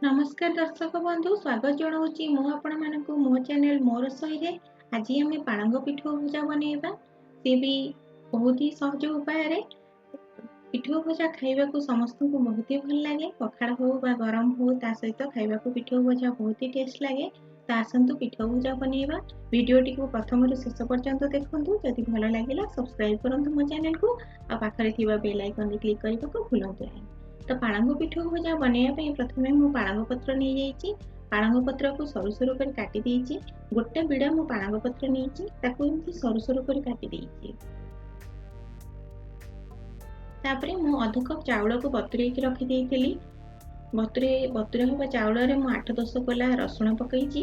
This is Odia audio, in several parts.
ନମସ୍କାର ଦର୍ଶକ ବନ୍ଧୁ, ସ୍ୱାଗତ ଜଣାଉଛି ମୁଁ ଆପଣମାନଙ୍କୁ ମୋ ଚ୍ୟାନେଲ ମୋ ରସୋଇରେ। ଆଜି ଆମେ ପାଳଙ୍ଗ ପିଠଉ ଭଜା ବନେଇବା, ସେ ବି ବହୁତ ହି ସହଜ ଉପାୟରେ। ପିଠଉ ଭଜା ଖାଇବାକୁ ସମସ୍ତଙ୍କୁ ବହୁତ ହି ଭଲ ଲାଗେ। ପଖାଳ ହଉ ବା ଗରମ ହଉ, ତା ସହିତ ଖାଇବାକୁ ପିଠଉ ଭଜା ବହୁତ ହି ଟେଷ୍ଟ ଲାଗେ। ତ ଆସନ୍ତୁ ପିଠଉ ଭଜା ବନେଇବା। ଭିଡ଼ିଓଟିକୁ ପ୍ରଥମରୁ ଶେଷ ପର୍ଯ୍ୟନ୍ତ ଦେଖନ୍ତୁ। ଯଦି ଭଲ ଲାଗିଲା ସବସ୍କ୍ରାଇବ୍ କରନ୍ତୁ ମୋ ଚ୍ୟାନେଲକୁ, ଆଉ ପାଖରେ ଥିବା ବେଲ୍ ଆଇକନ୍ରେ କ୍ଲିକ୍ କରିବାକୁ ଭୁଲନ୍ତୁ ନାହିଁ। ତ ପାଳଙ୍ଗ ପିଠଉ ଭଜା ବନେଇବା ପାଇଁ ପ୍ରଥମେ ମୁଁ ପାଳଙ୍ଗ ପତ୍ର ନେଇଯାଇଛି। ପାଳଙ୍ଗ ପତ୍ରକୁ ସରୁ ସରୁ କରି କାଟି ଦେଇଛି। ଗୋଟେ ବିଡ଼ା ମୁଁ ପାଳଙ୍ଗ ପତ୍ର ନେଇଛି, ତାକୁ ଏମିତି ସରୁ ସରୁ କରି କାଟି ଦେଇଛି। ତାପରେ ମୁଁ ଅଧ କପ୍ ଚାଉଳକୁ ବତୁରେଇକି ରଖିଦେଇଥିଲି। ବତୁରା ହେବା ଚାଉଳରେ ମୁଁ 8-10 କୋଲା ରସୁଣ ପକେଇଛି।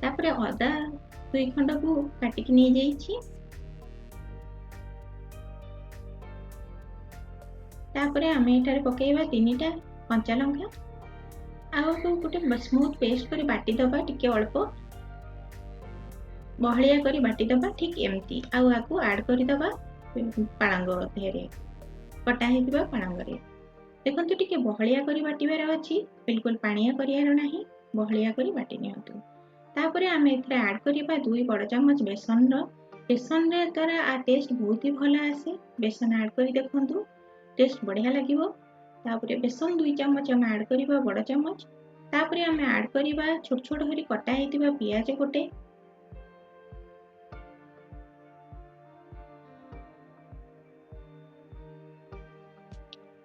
ତାପରେ ଅଦା 2 ଖଣ୍ଡକୁ କାଟିକି ନେଇଯାଇଛି। ତାପରେ ଆମେ ଏଠାରେ ପକେଇବା 3ଟା କଞ୍ଚା ଲଙ୍କା, ଆଉ ଗୋଟେ ସ୍ମୁଥ ପେଷ୍ଟ କରି ବାଟିଦେବା, ଟିକେ ଅଳ୍ପ ବହଳିଆ କରି ବାଟିଦେବା, ଠିକ୍ ଏମିତି। ଆଉ ଆକୁ ଆଡ଼୍ କରିଦେବା ପାଳଙ୍ଗ ଦେହରେ, କଟା ହେଇଥିବା ପାଳଙ୍ଗରେ। ଦେଖନ୍ତୁ ଟିକେ ବହଳିଆ କରି ବାଟିବାର ଅଛି, ବିଲକୁଲ ପାଣିଆ କରିବାର ନାହିଁ, ବହଳିଆ କରି ବାଟି ନିଅନ୍ତୁ। ତାପରେ ଆମେ ଏଥିରେ ଆଡ଼୍ କରିବା 2 ବଡ଼ ଚାମଚ ବେସନର। ବେସନରେ ଦ୍ୱାରା ଆ ଟେଷ୍ଟ ବହୁତ ହି ଭଲ ଆସେ। ବେସନ ଆଡ଼୍ କରି ଦେଖନ୍ତୁ, ଟେଷ୍ଟ ବଢ଼ିଆ ଲାଗିବ। ତାପରେ ବେସନ 2 ଚାମଚ ଆମେ ଆଡ଼୍ କରିବା, ବଡ଼ ଚାମଚ। ତାପରେ ଆମେ ଆଡ଼୍ କରିବା ଛୋଟ ଛୋଟ କରି କଟା ହେଇଥିବା ପିଆଜ ଗୋଟେ।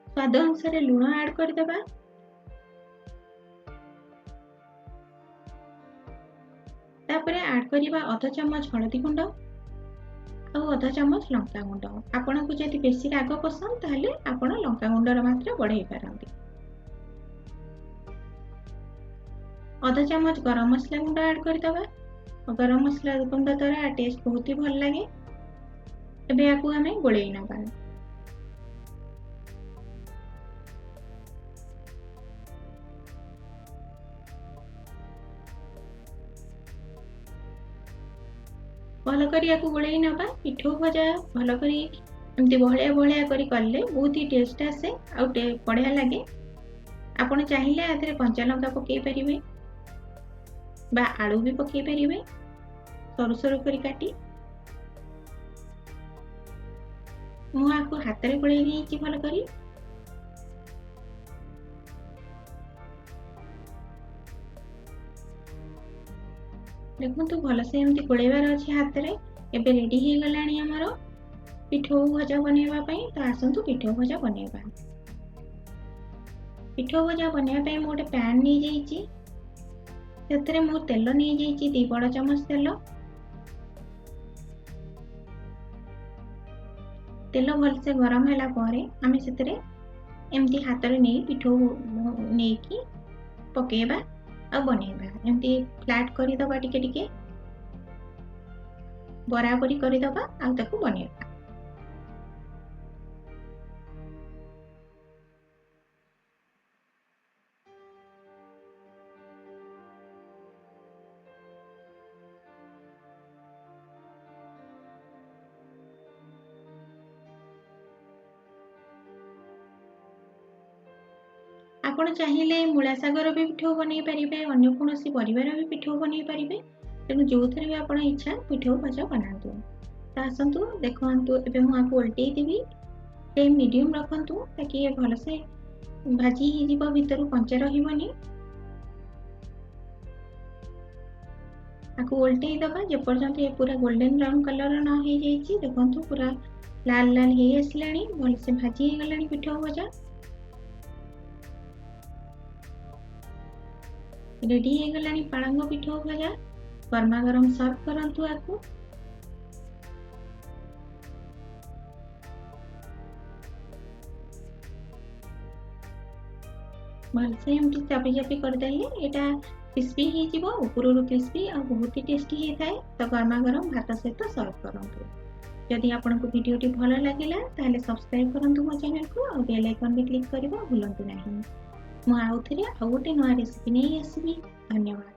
ସ୍ୱାଦ ଅନୁସାରେ ଲୁଣ ଆଡ଼୍ କରିଦେବା। ତାପରେ ଆଡ଼୍ କରିବା ଅଧ ଚାମଚ ହଳଦୀ ଗୁଣ୍ଡ ଆଉ ଅଧ ଚାମଚ ଲଙ୍କା ଗୁଣ୍ଡ। ଆପଣଙ୍କୁ ଯଦି ବେଶୀ ରାଗ ପସନ୍ଦ ତାହେଲେ ଆପଣ ଲଙ୍କା ଗୁଣ୍ଡର ମାତ୍ରା ବଢ଼େଇ ପାରନ୍ତି। ଅଧ ଚାମଚ ଗରମ ମସଲା ଗୁଣ୍ଡ ଆଡ଼୍ କରିଦେବା। ଗରମ ମସଲା ଗୁଣ୍ଡ ଦ୍ୱାରା ଟେଷ୍ଟ ବହୁତ ହି ଭଲ ଲାଗେ। ଏବେ ୟାକୁ ଆମେ ଗୋଳେଇ ନେବା। ଭଲ କରି ୟାକୁ ଗୋଳେଇ ନେବା। ପିଠଉ ଭଜା ଭଲ କରି ଏମିତି ବହଳିଆ ବହଳିଆ କରି କଲେ ବହୁତ ହି ଟେଷ୍ଟ ଆସେ ଆଉ ବଢ଼ିଆ ଲାଗେ। ଆପଣ ଚାହିଁଲେ ଆ ଦେହରେ କଞ୍ଚା ଲଙ୍କା ପକେଇ ପାରିବେ ବା ଆଳୁ ବି ପକେଇ ପାରିବେ, ସରୁ ସରୁ କରି କାଟି। ମୁଁ ଆକୁ ହାତରେ ଗୋଳେଇ ନେଇଛି ଭଲ କରି। ଦେଖନ୍ତୁ ଭଲସେ ଏମିତି ଗୋଳେଇବାର ଅଛି ହାତରେ। ଏବେ ରେଡି ହେଇଗଲାଣି ଆମର ପିଠଉ ଭଜା ବନେଇବା ପାଇଁ। ତ ଆସନ୍ତୁ ପିଠଉ ଭଜା ବନେଇବା। ପିଠଉ ଭଜା ବନେଇବା ପାଇଁ ମୁଁ ଗୋଟେ ପ୍ୟାନ୍ ନେଇଯାଇଛି। ସେଥିରେ ମୁଁ ତେଲ ନେଇଯାଇଛି, 2 ବଡ଼ ଚାମଚ ତେଲ। ତେଲ ଭଲସେ ଗରମ ହେଲା ପରେ ଆମେ ସେଥିରେ ଏମିତି ହାତରେ ନେଇ ପିଠଉ ନେଇକି ପକେଇବା ଆଉ ବନେଇବା। ଏମିତି ଫ୍ଲାଟ୍ କରିଦେବା, ଟିକେ ଟିକେ ବରାବରି କରିଦେବା ଆଉ ତାକୁ ବନେଇବା। ଆପଣ ଚାହିଁଲେ ମୂଳା ଶାଗର ବି ପିଠଉ ବନେଇ ପାରିବେ, ଅନ୍ୟ କୌଣସି ପରିବାର ବି ପିଠଉ ବନେଇ ପାରିବେ। ତେଣୁ ଯେଉଁଥିରେ ବି ଆପଣ ଇଚ୍ଛା ପିଠଉ ଭଜା ବନାନ୍ତୁ। ତ ଆସନ୍ତୁ ଦେଖନ୍ତୁ ଏବେ ମୁଁ ଆକୁ ଓଲଟେଇ ଦେବି। ଫ୍ଲେମ୍ ମିଡ଼ିୟମ୍ ରଖନ୍ତୁ ତାକି ଏ ଭଲସେ ଭାଜି ହେଇଯିବ, ଭିତରୁ କଞ୍ଚା ରହିବନି। ଆକୁ ଓଲଟେଇ ଦେବା ଯେପର୍ଯ୍ୟନ୍ତ ଏ ପୁରା ଗୋଲ୍ଡେନ୍ ବ୍ରାଉନ୍ କଲର୍ ନ ହେଇଯାଇଛି। ଦେଖନ୍ତୁ ପୁରା ଲାଲ ଲାଲ ହେଇ ଆସିଲାଣି, ଭଲସେ ଭାଜି ହେଇଗଲାଣି ପିଠଉ ଭଜା। ରେଡି ହେଇଗଲାଣି ପାଳଙ୍ଗ ପିଠଉ ଭଜା। ଗରମା ଗରମ ସର୍ଭ କରନ୍ତୁ ଆକୁ। ଭଲସେ ଏମିତି ଚାପି ଚାପି କରିଦେଲେ ଏଇଟା କ୍ରିସ୍ପି ହେଇଯିବ, ଉପରରୁ କ୍ରିସ୍ପି ଆଉ ବହୁତ ହି ଟେଷ୍ଟି ହେଇଥାଏ। ତ ଗରମା ଗରମ ଭାତ ସହିତ ସର୍ଭ କରନ୍ତୁ। ଯଦି ଆପଣଙ୍କୁ ଭିଡ଼ିଓଟି ଭଲ ଲାଗିଲା ତାହେଲେ ସବସ୍କ୍ରାଇବ୍ କରନ୍ତୁ ମୋ ଚ୍ୟାନେଲକୁ, ଆଉ ବେଲ୍ ଆଇକନ୍ରେ କ୍ଲିକ୍ କରିବା ଭୁଲନ୍ତୁ ନାହିଁ। ମୁଁ ଆଉ ଥରେ ଆଉ ଗୋଟେ ନୂଆ ରେସିପି ନେଇ ଆସିବି। ଧନ୍ୟବାଦ।